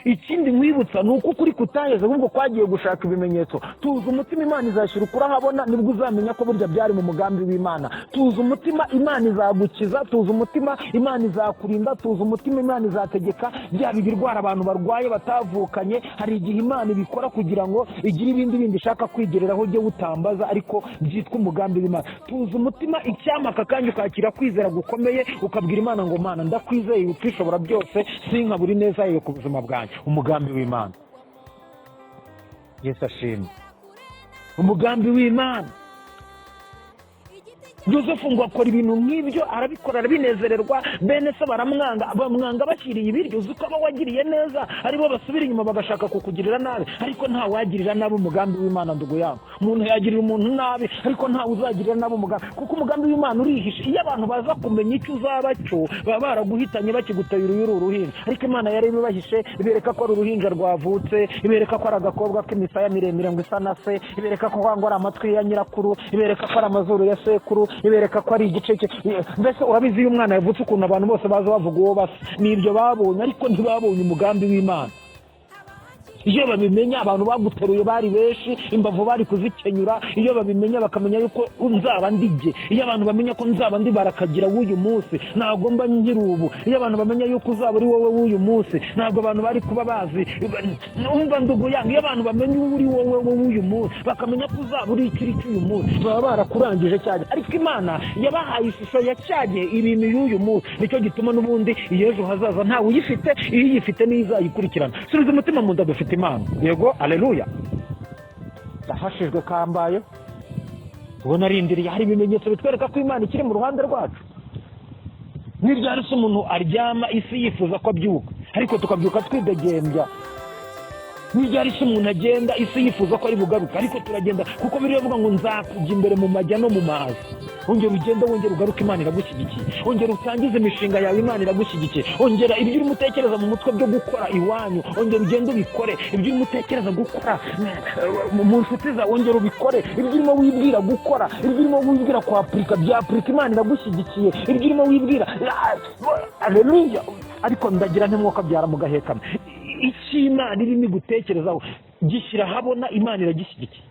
Ikindi nkwibutsa ni uko ukuri kutaheze, ahubwo kwagiye gushaka ibimenyetso. Tuzi umutima, Imana izashyira ukuri ahabona, nibwo uzamenya ko burya byari mu mugambi w'Imana. Tuzi umutima, Imana izagukiza. Tuzi umutima, Imana izakurinda. Tuzi umutima, Imana izategeka byaba ibirwara abantu barwaye batavukanye. Hari igihe Imana ibikora kugira ngo igire ibindi bindi ishaka kwigereraho, ujye utambaza, ariko byitwa umugambi w'Imana. Tuzi umutima, icyampa aka kanya ukakira kwizera gukomeye, ukabwira Imana ngo Mana ndakwizeye, utishobora byose, sinkabura ineza yawe ku buzima bwanjye. Umugambi w'Imana, Yesu ashimwe. Umugambi w'Imana, Yosefu ngo akora ibintu nk'ibyo, arabikora, arabinezererwa. Bene se baramwanga, bamwanga bashyiriye ibiryo. Uzi ko abo wagiriye neza aribo basubira inyuma bagashaka kukugirira nabi, ariko nta wagirira nabi umugambi w'Imana. Ndugu yangu, umuntu yagirira umuntu nabi, ariko ntawe uzagirira nabi umugambi, kuko umugambi w'Imana urihishe. Iyo abantu baza kumenya icyo uzaba cyo, baba baraguhitanye bakiguteye uruyu uruhinja. Ariko Imana yari ibibahishe, ibereka ko ari uruhinja rwavutse, ibereka ko ari agakobwa k'imisaya miremire ngo isa na se, ibereka ko ngo ari amatwi ya nyirakuru, ibereka ko ari amazuru ya sekuru, ibereka ko ari igice cye. Mbese urabizi, iyo umwana yavutse, ukuntu abantu bose baza bavuga uwo basa. Ni ibyo babonye, ariko ntibabonye umugambi w'Imana. Iyo babimenya, abantu baguteruye bari benshi, imbavu bari kuzikenyura. Iyo babimenya, bakamenya yuko nzaba ndibye. Iyo abantu bamenya ko nzaba ndi barakagira w'uyu munsi, ntabwo mba nkiri ubu. Iyo abantu bamenya yuko uzaba uri wowe w'uyu munsi, ntabwo abantu bari kuba bazi. Umva ndugu yangu, iyo abantu bamenya uwo uri wowe w'uyu munsi, bakamenya ko uzaba uri icyo uri cy'uyu munsi, baba barakurangije cyane. Ariko Imana yabahaye ishusho ya cya gihe, ibintu y'uyu munsi. Nicyo gituma n'ubundi iyo ejo hazaza ntawe uyifite, iyo uyifite niyo izayikurikirana. Subiza umutima mu nda, dufite Imana. Yego, aleluya. Ndafashijwe kambaye ubwo narindiriye. Hari ibimenyetso bitwereka ko Imana ikiri mu ruhande rwacu. N'iryari se umuntu aryama isi yifuza ko abyuka, ariko tukabyuka twidegembya? N'iryari se umuntu agenda isi yifuza ko ari bugaruke, ariko turagenda, kuko biriya bivuga ngo nzakujya imbere mu majya no mu mazi. Ongera ugende, wongera ugaruke, Imana iragushyigikiye. Ongera utangize imishinga yawe, Imana iragushyigikiye. Ongera ibyo urimo utekereza mu mutwe byo gukora iwanyu, ongera ugende ubikore. Ibyo urimo utekereza gukora mu nshuti zawe, ongera ubikore. Ibyo urimo wibwira gukora, ibyo urimo wibwira kwapurika, byapurika, Imana iragushyigikiye. Ibyo urimo wibwira, aleluya. Ariko ndagira ntimwuka byara mugahekana. Icyo Imana irimo igutekerezaho, gishyira ahabona, Imana iragishyigikiye.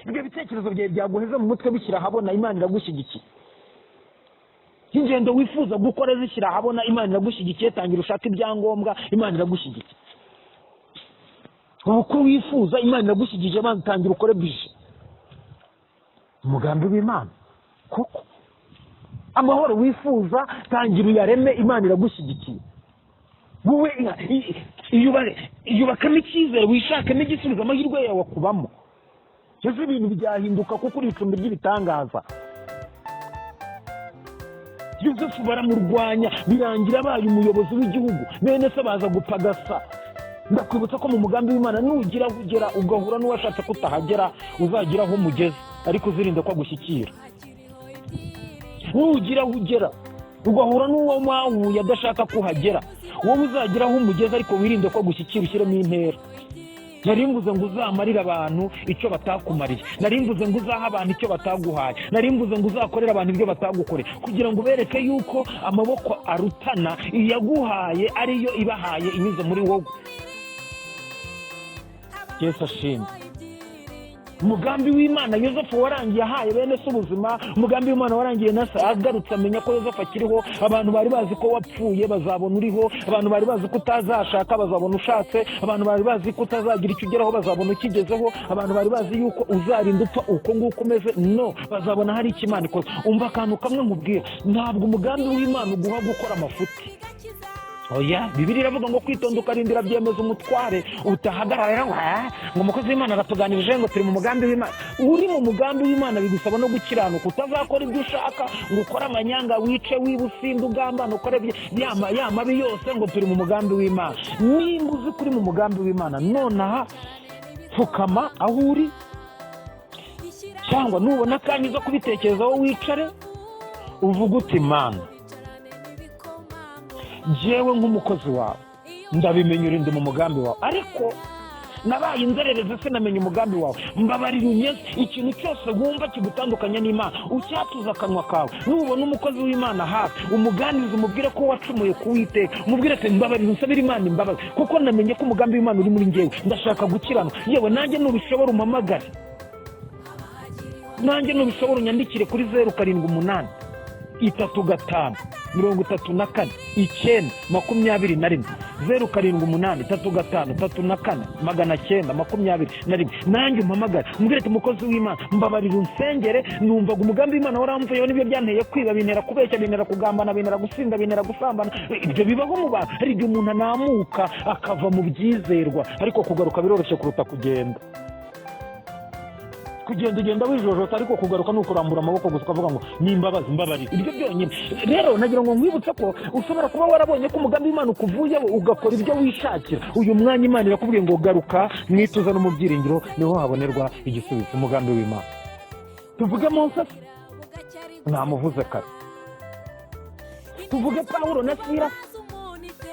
Ibyo bitekerezo byawe byaguheze mu mutwe, bishyira ahabona, Imana iragushyigikiye. Ingendo wifuza gukora, zishyira ahabona, Imana iragushyigikiye. Tangira ushake ibyangombwa, Imana iragushyigikiye. Uko wifuza, Imana iragushyigikiye. Maze tangira ukore bije umugambi w'Imana. Kuko amahoro wifuza, tangira uyareme, Imana iragushyigikiye. Wowe iyubakamo icyizere, wishakemo igisubizo, amahirwe yawe akubamo. Ese ibintu byahinduka, kuko uri icumbi ry'ibitangaza. Yosefu baramurwanya, birangira abaye umuyobozi w'igihugu. Bene se baza gupagasa. Ndakwibutsa ko mu mugambi w'Imana, nugira aho ugera ugahura n'uwashatse ko utahagera, uzagira aho umugeze, ariko uzirinde ko agushyikira. Nugira aho ugera ugahura n'uwo mwahuye adashaka ko uhagera, wowe uzagira aho umugeze, ariko wirinde ko agushyikira, ushyiremo intera. Nari mvuze ngo uzamarire abantu icyo batakumariye. Nari mvuze ngo uzahe abantu icyo bataguhaye. Nari mvuze ngo uzakorere abantu ibyo batagukoreye, kugira ngo ubereke yuko amaboko arutana, iyaguhaye ariyo ibahaye inyuze muri wowe. Yesu ashimwe. Umugambi w'Imana, Yosefu warangiye ahaye bene se ubuzima. Umugambi w'Imana warangiye na se agarutse amenya ko Yosefu akiriho. Abantu bari bazi ko wapfuye, bazabona uriho. Abantu bari bazi ko utazashaka, bazabona ushatse. Abantu bari bazi ko utazagira icyo ugeraho, bazabona ukigezeho. Abantu bari bazi yuko uzarinda upfa uko nguko umeze, no bazabona hari icyo Imana ikoze. Umva akantu kamwe nkubwira: ntabwo umugambi w'Imana uguha gukora amafuti, oya. Bibiliya iravuga ngo kwitonda ukarindira byemeza umutware. Utahagarara rero ngo "Ah, ngo umukozi w'Imana aratuganirije ngo turi mu mugambi w'Imana." Uri mu mugambi w'Imana bigusaba no gukiranuka. Utazakora ibyo ushaka, ngo ukore amanyanga, wice, wiba, usinde, ugambane, ukore ya mabi yose, ngo turi mu mugambi w'Imana. Nimba uzi ko uri mu mugambi w'Imana, nonaha pfukama aho uri, cyangwa nubona akanya uza kubitekerezaho, wicare uvuge uti: "Mana, jyewe nk'umukozi wawe ndabimenya uri ndi mu mugambi wawe, ariko nabaye inzererezi, sinamenya umugambi wawe. Mbabarira unyeze." Ikintu cyose wumva kigutandukanya n'Imana, ucyatuza akanwa kawe. Nubona umukozi w'Imana hafi, umuganirize, umubwire ko wacumuye ku Uwiteka. Umubwire ati: "Mbabarira, unsabire Imana imbabazi, kuko namenye ko umugambi w'Imana uri muri njyewe. Ndashaka gukirana." Yewe, nanjye nubishobora umpamagare, nanjye nubishobora unyandikire kuri 0783534921, 0783534921. Nanjye umpamagare, umbwire ati: "Umukozi w'Imana, mbabarira unsengere. Numvaga umugambi w'Imana waramvuyeho, nibyo byanteye kwiba, bintera kubeshya, bintera kugambana, bintera gusinda, bintera gusambana." Ibyo bibaho mu bantu. Hari igihe umuntu anamuka akava mu byizerwa, ariko kugaruka biroroshye kuruta kugenda. Kugenda ugenda wijojota, ariko kugaruka ni ukurambura amaboko gusa ukavuga ngo ni imbabazi, mbabarira, ibyo byonyine. Rero nagira ngo nkwibutse ko ushobora kuba warabonye ko umugambi w'Imana ukuvuyeho, ugakora ibyo wishakira. Uyu mwanya Imana irakubwiye ngo garuka mwituza no mu byiringiro, niho habonerwa igisubizo. Umugambi w'Imana tuvuge munsi namuvuze kare, tuvuge Pawulo na Sila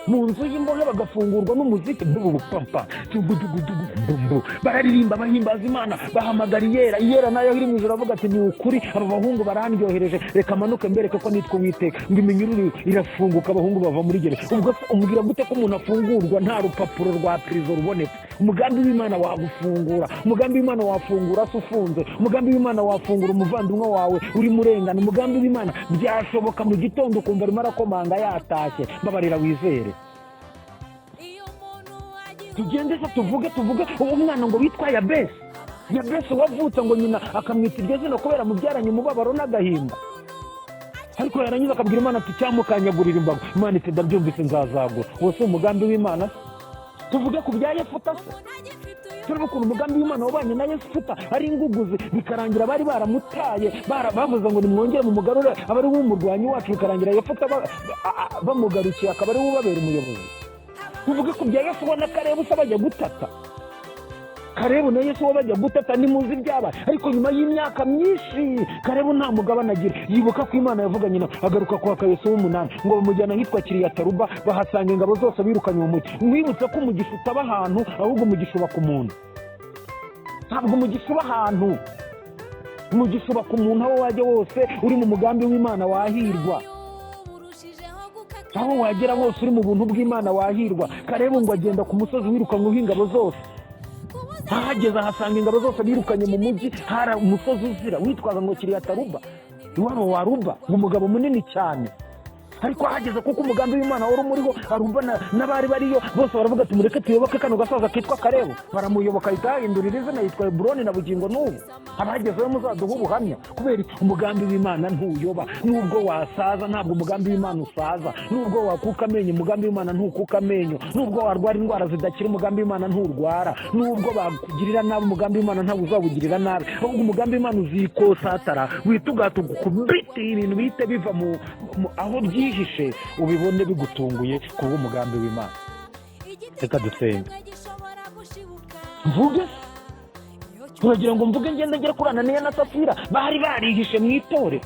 mu nzu y'imbohe bagafungurwa n'umuziki pampa tugudugudugu, bararirimba bahimbaza Imana, bahamagara Iyera. Iyera nayo iri mu ijoro avuga ati ni ukuri aba bahungu barandyohereje, reka manuke mbereke ko nitwa Uwiteka. Ngo iminyururu irafunguka, abahungu bava muri gereza. Ubwo se umbwira gute ko umuntu afungurwa nta rupapuro rwa prison rubonetse? Umugambi w'Imana wagufungura, umugambi w'Imana wafungura se ufunze, umugambi w'Imana wafungura umuvandimwe wawe urimo urengana. Umugambi w'Imana byashoboka mu gitondo ukumva arimo arakomanga yatashye. Mbabarira wizere. Tugende se tuvuge uwo mwana ngo witwa Yabesi. Yabesi wavutse ngo nyina akamwita iryo zina kubera mubyaranye umubabaro n'agahinda, ariko yarangiza akabwira Imana ati cyamukanyagurira imbago. Imana iti ndabyumvise nzazagura. Uwo si umugambi w'Imana se? Tuvuge ku bya Yefuta se, turebe ukuntu umugambi w'Imana wabanye na Yefuta ari inguguzi, bikarangira bari baramutaye, bavuze ngo nimwongere mumugarure aba ari we umurwanyi wacu, bikarangira Yefuta bamugarukiye akaba ari we ubabera umuyobozi. Tuvuge ku bya Yesu ubona Karebu se bajya gutata, Karebu na Yesu bo bajya gutata, ntimuzi ibyabaye. Ariko nyuma y'imyaka myinshi Karebu nta mugabane agira, yibuka ko Imana yavuganye nawe, agaruka kwaka Yesu w'umunani, ngo bamujyana ahitwa Kiriyataruba, bahasanga ingabo zose birukanye mu mujyi. Mwibutse ko umugisha utaba ahantu, ahubwo umugisha uba ku muntu. Ntabwo umugisha uba ahantu, umugisha uba ku muntu. Aho wajya wose uri mu mugambi w'Imana wahirwa, aho wagera hose uri mu buntu bw'Imana wahirwa. Karebu ngo agenda ku musozi wirukanweho ingabo zose, ahageze ahasanga ingabo zose birukanye mu mujyi. Hari umusozi uzira witwaga ngo Kiriyataruba, iwabo wa Ruba, ngo umugabo munini cyane. Ariko ahageze, kuko umugambi w'Imana wari umuriho, Aruba n'abari bariyo bose baravuga ati mureke tuyoboke kano gasaza kitwa Karebu. Baramuyoboka, ahita yahindurira izina, yitwa Heburoni na bugingo n'ubu. Abagezeyo muzaduha ubuhamya. Kubera iki? Umugambi w'Imana ntuyoba. Nubwo wasaza ntabwo umugambi w'Imana usaza, nubwo wakuka amenyo umugambi w'Imana ntukuka amenyo, nubwo warwara indwara zidakira umugambi w'Imana nturwara, nubwo bakugirira nabi umugambi w'Imana ntabwo uzawugirira nabi, ahubwo umugambi w'Imana uzikosatara witugata ugukubite ibintu bihite biva mu aho byihishe, ubibone bigutunguye kubw'umugambi w'Imana. Reka dusenge. Mvuge turagira ngo mvuge ngende ngere kuri Ananiya na Safira bari barihishe mu itorero.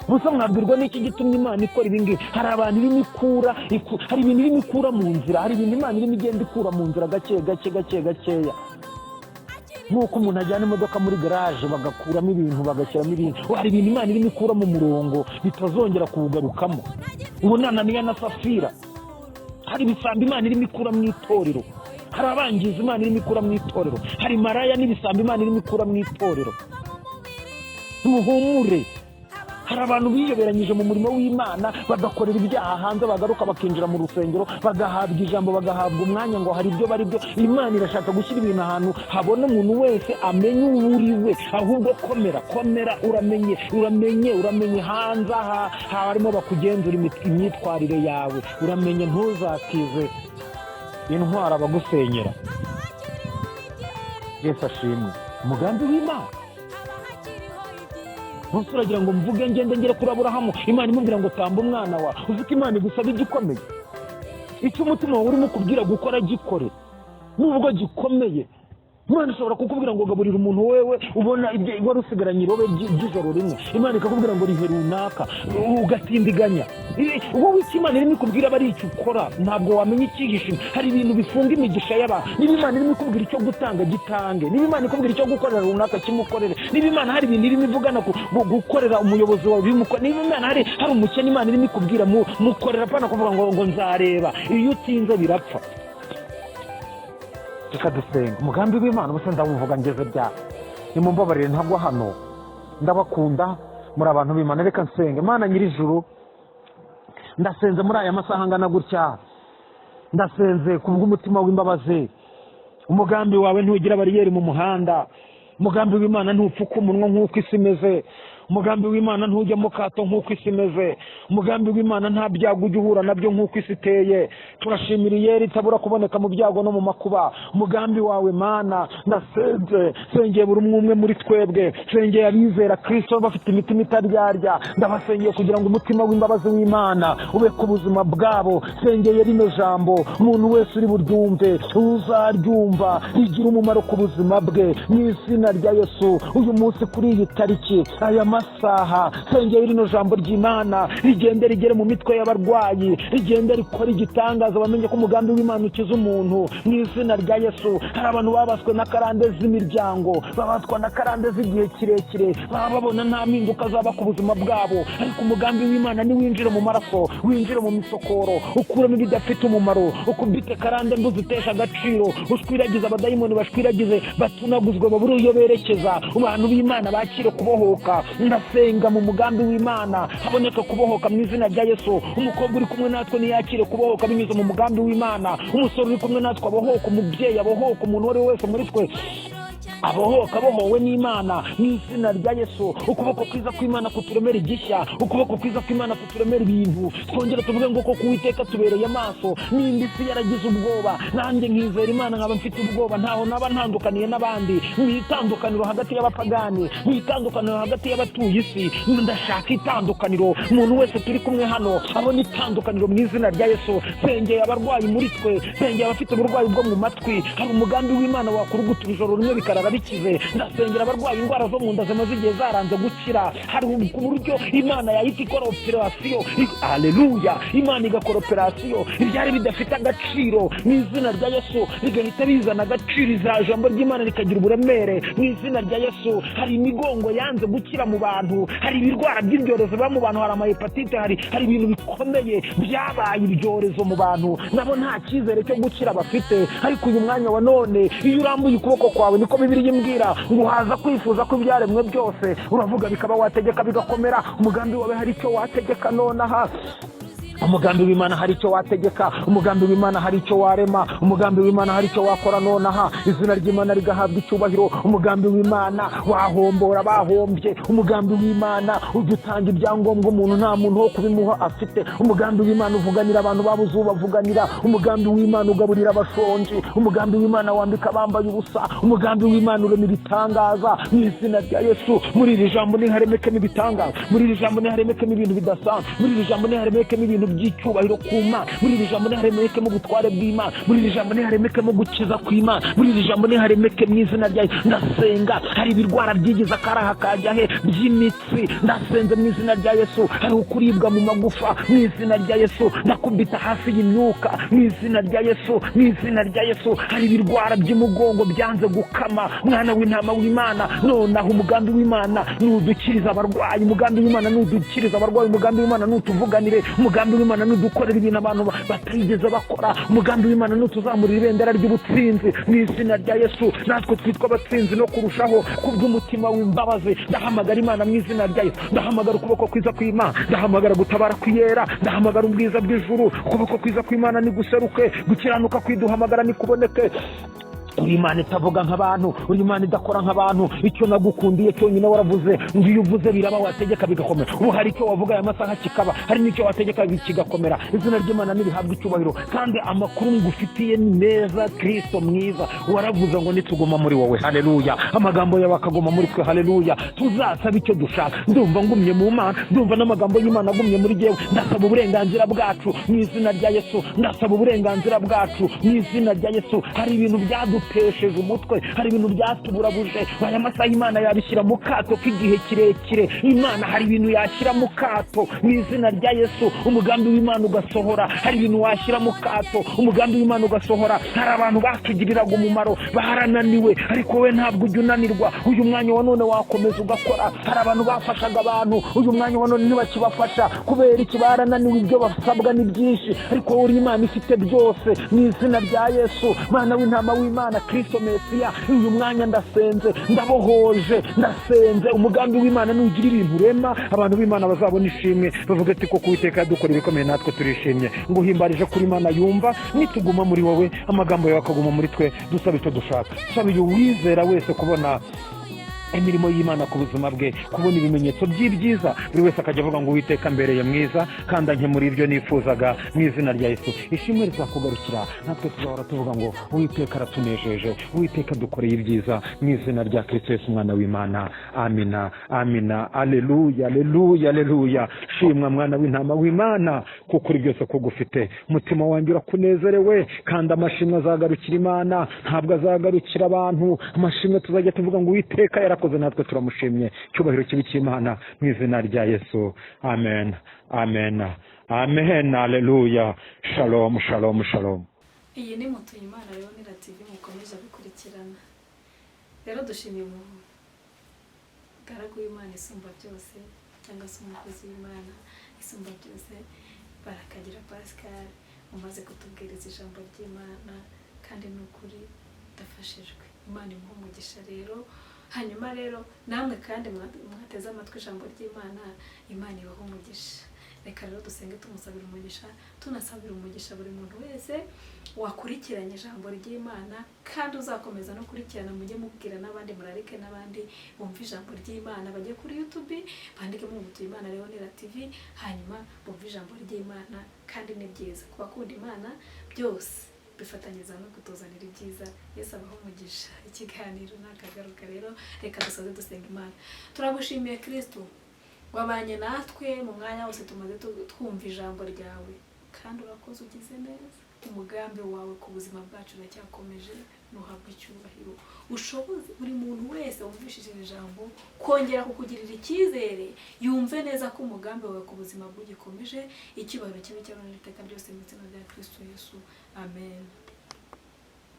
Gusa mwabwirwa n'iki gitumye Imana ikora ibi ngibi? Hari abantu irimo ikura, hari ibintu irimo ikura mu nzira, hari ibintu Imana irimo igenda ikura mu nzira gake gake gake gakeya, nk'uko umuntu ajyana imodoka muri garaje bagakuramo ibintu bagashyiramo ibintu. Hari ibintu Imana irimo ikura mu murongo bitazongera kuwugarukamo. Ubu ni Ananiya na Safira. Hari ibisambo Imana irimo ikura mu itorero, hari abangiza Imana irimo ikura mu itorero, hari maraya n'ibisambo Imana irimo ikura mu itorero. Muhumure. Hari abantu biyoberanyije mu murimo w'Imana, bagakorera ibyaha hanze, bagaruka bakinjira mu rusengero, bagahabwa ijambo, bagahabwa umwanya, ngo hari ibyo bari byo. Imana irashaka gushyira ibintu ahantu habona umuntu wese amenye uwo uri we. Ahubwo komera, komera, uramenye, uramenye, uramenye. Hanze aha harimo bakugenzura imyitwarire yawe, uramenye ntuzakize intwara abagusenyera. Yesu ashimwe. Umugambi w'Imana. Munsi uragira ngo mvuge ngende ngere kuri Aburahamu, Imana imubwira ngo tamba umwana wawe. Uzi ko Imana igusaba igikomeye, icyo umutima wawe urimo kubwira gukora gikore nubwo gikomeye. Imana ishobora kukubwira ngo gaburira umuntu wewe ubona ibyo wari usigaranye irobe ry'ijoro rimwe, Imana ikakubwira ngo rihe runaka, ugatindiganya. Wowe icyo Imana irimo ikubwira aba ari icyo ukora, ntabwo wamenya icyihishe. Hari ibintu bifunga imigisha y'abantu. Niba Imana irimo ikubwira icyo gutanga, gitange. Niba Imana ikubwira icyo gukorera runaka, kimukorere. Niba Imana hari ibintu irimo ivugana gukorera umuyobozi wawe, bimukorere. Niba Imana hari umukene Imana irimo ikubwira mukorera, apana kuvuga ngo nzareba. Iyo utinze birapfa. Reka dusenga. Umugambi w'Imana ubusa ndawuvuga ngeze bya nimumbabarire, ntabwo hano ndabakunda muri abantu b'Imana. Reka nsenge. Imana nyir'ijuru, ndasenze muri aya masaha angana gutya, ndasenze kubw'umutima w'imbabazi. Umugambi wawe ntugira bariyeri mu muhanda, umugambi w'Imana ntupfuka umunwa nk'uko isi imeze. Umugambi w'Imana ntujya mu kato nk'uko isi imeze. Umugambi w'Imana nta byago ujya uhura nabyo nk'uko isi iteye. Turashimira iyera itabura kuboneka mu byago no mu makuba. Umugambi wawe Mana, ndasenze, nsengeye buri umwe umwe muri twebwe, nsengeye abizera Kristo bafite imitima itaryarya, ndabasengeye kugira ngo umutima w'imbabazi w'Imana ube ku buzima bwabo. Nsengeye rino jambo, umuntu wese uri buryumve, uzaryumva rigira umumaro ku buzima bwe, mu izina rya Yesu. Uyu munsi kuri iyi tariki, aya masaha, nsengeye rino jambo ry'Imana rigende rigere mu mitwe y'abarwayi, rigende rikora igitangaza, bamenye ko umugambi w'Imana ukiza umuntu, mu izina rya Yesu. Hari abantu babaswe na karande z'imiryango, babaswa na karande z'igihe kirekire, baba babona nta mpinduka zaba ku buzima bwabo, ariko umugambi w'Imana niwinjire mu maraso, winjire mu misokoro, ukuremo ibidafite umumaro, ukubite karande mbi uzitesha agaciro, ushwiragize abadayimoni, bashwiragize, batunaguzwe, babure iyo berekeza. Abantu b'Imana bakire kubohoka. Ndasenga mu mugambi w'Imana haboneka kubohoka mu izina rya Yesu. Umukobwa uri kumwe natwe ntiyakire kubohoka binyuze mu mugambi w'Imana. Umusore uri kumwe natwe abohoka, umubyeyi abohoka, umuntu uwo ari we wese muri twe abohoka, abohowe n'Imana mu izina rya Yesu. Ukuboko kwiza kw'Imana kuturemera igishya, ukuboko kwiza kw'Imana kuturemera ibintu. Twongere tuvuge ngo koko Uwiteka tubereye amaso. Nimba isi yaragize ubwoba, nanjye nkizera Imana nkaba mfite ubwoba, ntaho naba ntandukaniye n'abandi. Mu itandukaniro hagati y'abapagani, mu itandukaniro hagati y'abatuye isi, ndashaka itandukaniro. Umuntu wese turi kumwe hano abona itandukaniro mu izina rya Yesu. Nsengeye abarwayi muri twe, nsengeye abafite uburwayi bwo mu matwi, hari umugambi w'Imana wakurugutura ijoro rimwe bikarara bikize. Ndasengera abarwaye indwara zo mu nda zimaze igihe zaranze gukira, hari ku buryo Imana yahita ikora operasiyo. Aleluya! Imana igakora operasiyo, ibyari bidafite agaciro mu izina rya Yesu bigahita bizana agaciro, iza jambo ry'Imana rikagira uburemere mu izina rya Yesu. Hari imigongo yanze gukira mu bantu, hari ibirwara by'ibyorezo biba mu bantu, hari amahepatite, hari ibintu bikomeye byabaye ibyorezo mu bantu, nabo nta cyizere cyo gukira bafite. Ariko uyu mwanya wa none, iyo urambuye ukuboko kwawe, niko Bibiliya imbwira ngo uhaza kwifuza ko ibyaremwe byose, uravuga bikaba, wategeka bigakomera. Umugambi wawe hari icyo wategeka nonaha. Umugambi w'Imana hari icyo wategeka. Umugambi w'Imana hari icyo warema. Umugambi w'Imana hari icyo wakora nonaha, izina ry'Imana rigahabwa icyubahiro. Umugambi w'Imana wahombora bahombye. Umugambi w'Imana ujya utanga ibyangombwa umuntu nta muntu wo kubimuha afite. Umugambi w'Imana uvuganira abantu babuze ubavuganira. Umugambi w'Imana ugaburira abashonji. Umugambi w'Imana wambika abambaye ubusa. Umugambi w'Imana urema ibitangaza mu izina rya Yesu. Muri iri jambo niharemekemo ibitangaza, muri iri jambo niharemekemo ibintu bidasanzwe, muri iri jambo niharemekemo ibintu by'icyubahiro ku Mana, muri iri jambo niharemekemo ubutware bw'Imana, muri iri jambo niharemekemo gukiza kw'Imana, muri iri jambo niharemeke mu izina rya Yesu. Ndasenga, hari ibirwara byigize akaraha kajya he by'imitsi, ndasenze mu izina rya Yesu. Hari ukuribwa mu magufa, mu izina rya Yesu ndakubita hasi y'imyuka, mu izina rya Yesu, mu izina rya Yesu. Hari ibirwara by'umugongo byanze gukama, mwana w'intama w'Imana, nonaha umugambi w'Imana nudukiriza abarwayi, umugambi w'Imana nudukiriza abarwayi, umugambi w'Imana nutuvuganire, umugambi w'Imana nudukorera ibintu abantu batigeze bakora, umugambi w'Imana nutuzamurira ibendera ry'ubutsinzi mu izina rya Yesu, natwe twitwa abatsinzi no kurushaho kubw'umutima w'imbabazi. Ndahamagara Imana mu izina rya Yesu, ndahamagara ukuboko kwiza kw'Imana, ndahamagara gutabara kwiyera, ndahamagara ubwiza bw'ijuru. Ukuboko kwiza kw'Imana niguseruke, gukiranuka kwiduhamagara nikuboneke. Uri Imana itavuga nk'abantu, uri Imana idakora nk'abantu. Icyo nagukundiye cyonyine, waravuze ngo iyo uvuze biraba, wategeka bigakomera. Ubu hari icyo wavuga aya masaha kikaba, hari n'icyo wategeka kigakomera. Izina ry'Imana nirihabwa icyubahiro, kandi amakuru ngufitiye ni meza. Kristo mwiza, waravuze ngo nituguma muri wowe, haleluya, amagambo yawe akaguma muri twe, haleluya, tuzasaba icyo dushaka. Ndumva ngumye mu Mana, ndumva n'amagambo y'Imana agumye muri jyewe. Ndasaba uburenganzira bwacu mu izina rya Yesu, ndasaba uburenganzira bwacu mu izina rya Yesu. Hari ibintu byadutesheje umutwe, hari ibintu byatuburabuje. Aya masaha Imana yabishyira mu kato k'igihe kirekire. Imana hari ibintu yashyira mu kato mu izina rya Yesu, umugambi w'Imana ugasohora. Hari ibintu washyira mu kato, umugambi w'Imana ugasohora. Hari abantu batugiriraga umumaro barananiwe, ariko wowe ntabwo ujya unanirwa. Uyu mwanya wa none wakomeza ugakora. Hari abantu bafashaga abantu, uyu mwanya wa none ntibakibafasha. Kubera iki? Barananiwe, ibyo basabwa ni byinshi, ariko wowe uri Imana ifite byose. Mu izina rya Yesu, Mwana w'intama w'Imana, Kristo Mesiya, uyu mwanya ndasenze, ndabohoje, ndasenze. Umugambi w'Imana nugira ibintu urema, abantu b'Imana bazabona ishimwe, bavuga ati koko Uwiteka yadukora ibikomeye, natwe turishimye. Nguhimbarije kuri Imana yumva. Nituguma muri wowe, amagambo yawe akaguma muri twe, dusaba icyo dushaka. Saba uyu wizera wese kubona imirimo y'Imana ku buzima bwe, kubona ibimenyetso by'ibyiza. Buri wese akajya avuga ngo: "Uwiteka mbereye mwiza kandi ankemura ibyo nifuzaga mu izina rya Yesu." Ishimwe rizakugarukira, natwe tuzahora tuvuga ngo: "Uwiteka aratunejeje, Uwiteka dukoreye ibyiza mu izina rya Kristo Yesu, umwana w'Imana." Amina, amina. Aleluya, aleluya, aleluya. Shimwa mwana w'intama w'Imana, kuko uri byose kugufite. Umutima wanjye urakunezerewe, kandi amashimwe azagarukira Imana, ntabwo azagarukira abantu. Amashimwe tuzajya tuvuga ngo: "Uwiteka yarakoze, natwe turamushimye." Icyubahiro kibi cy'Imana mu izina rya Yesu. Amen, amen, amen. Aleluya. Shalom, shalom, shalom. Iyi ni Mutuyimana Leonira TV mukomeje gukurikirana. Rero dushimiye umugaragu w'Imana isumba byose, cyangwa se umukozi w'Imana isumba byose, Barakagira Pascal, umaze kutubwiriza ijambo ry'Imana, kandi ni ukuri ndafashijwe. Imana imuha umugisha. Rero hanyuma rero namwe kandi mwateze amatwi ijambo ry'Imana, Imana ibaha umugisha. Reka rero dusenge tumusabira umugisha, tunasabira umugisha buri muntu wese wakurikiranye ijambo ry'Imana kandi uzakomeza no kurikirana. Mujye mubwira n'abandi, murarike n'abandi bumve ijambo ry'Imana. Bajye kuri YouTube bandikemo Mutuyimana Leonira TV, hanyuma bumve ijambo ry'Imana. Kandi ni byiza ku bakunda Imana, byose bifatanyiriza no kutuzanira ibyiza. Yesu abaho umugisha. Ikiganiro nakagaruka. Rero reka dusoze dusenga Imana. Turagushimiye Kristo, wabanye natwe mu mwanya wose tumaze twumva ijambo ryawe, kandi urakoze, ugize neza. Umugambi wawe ku buzima bwacu uracyakomeje, ntuhabwe icyubahiro. Ushoboze buri muntu wese wumvishije iri jambo kongera kukugirira icyizere, yumve neza ko umugambi wawe ku buzima bwe ugikomeje. Icyubahiro kibe cyawe iteka ryose mu izina rya Kristo Yesu, amen.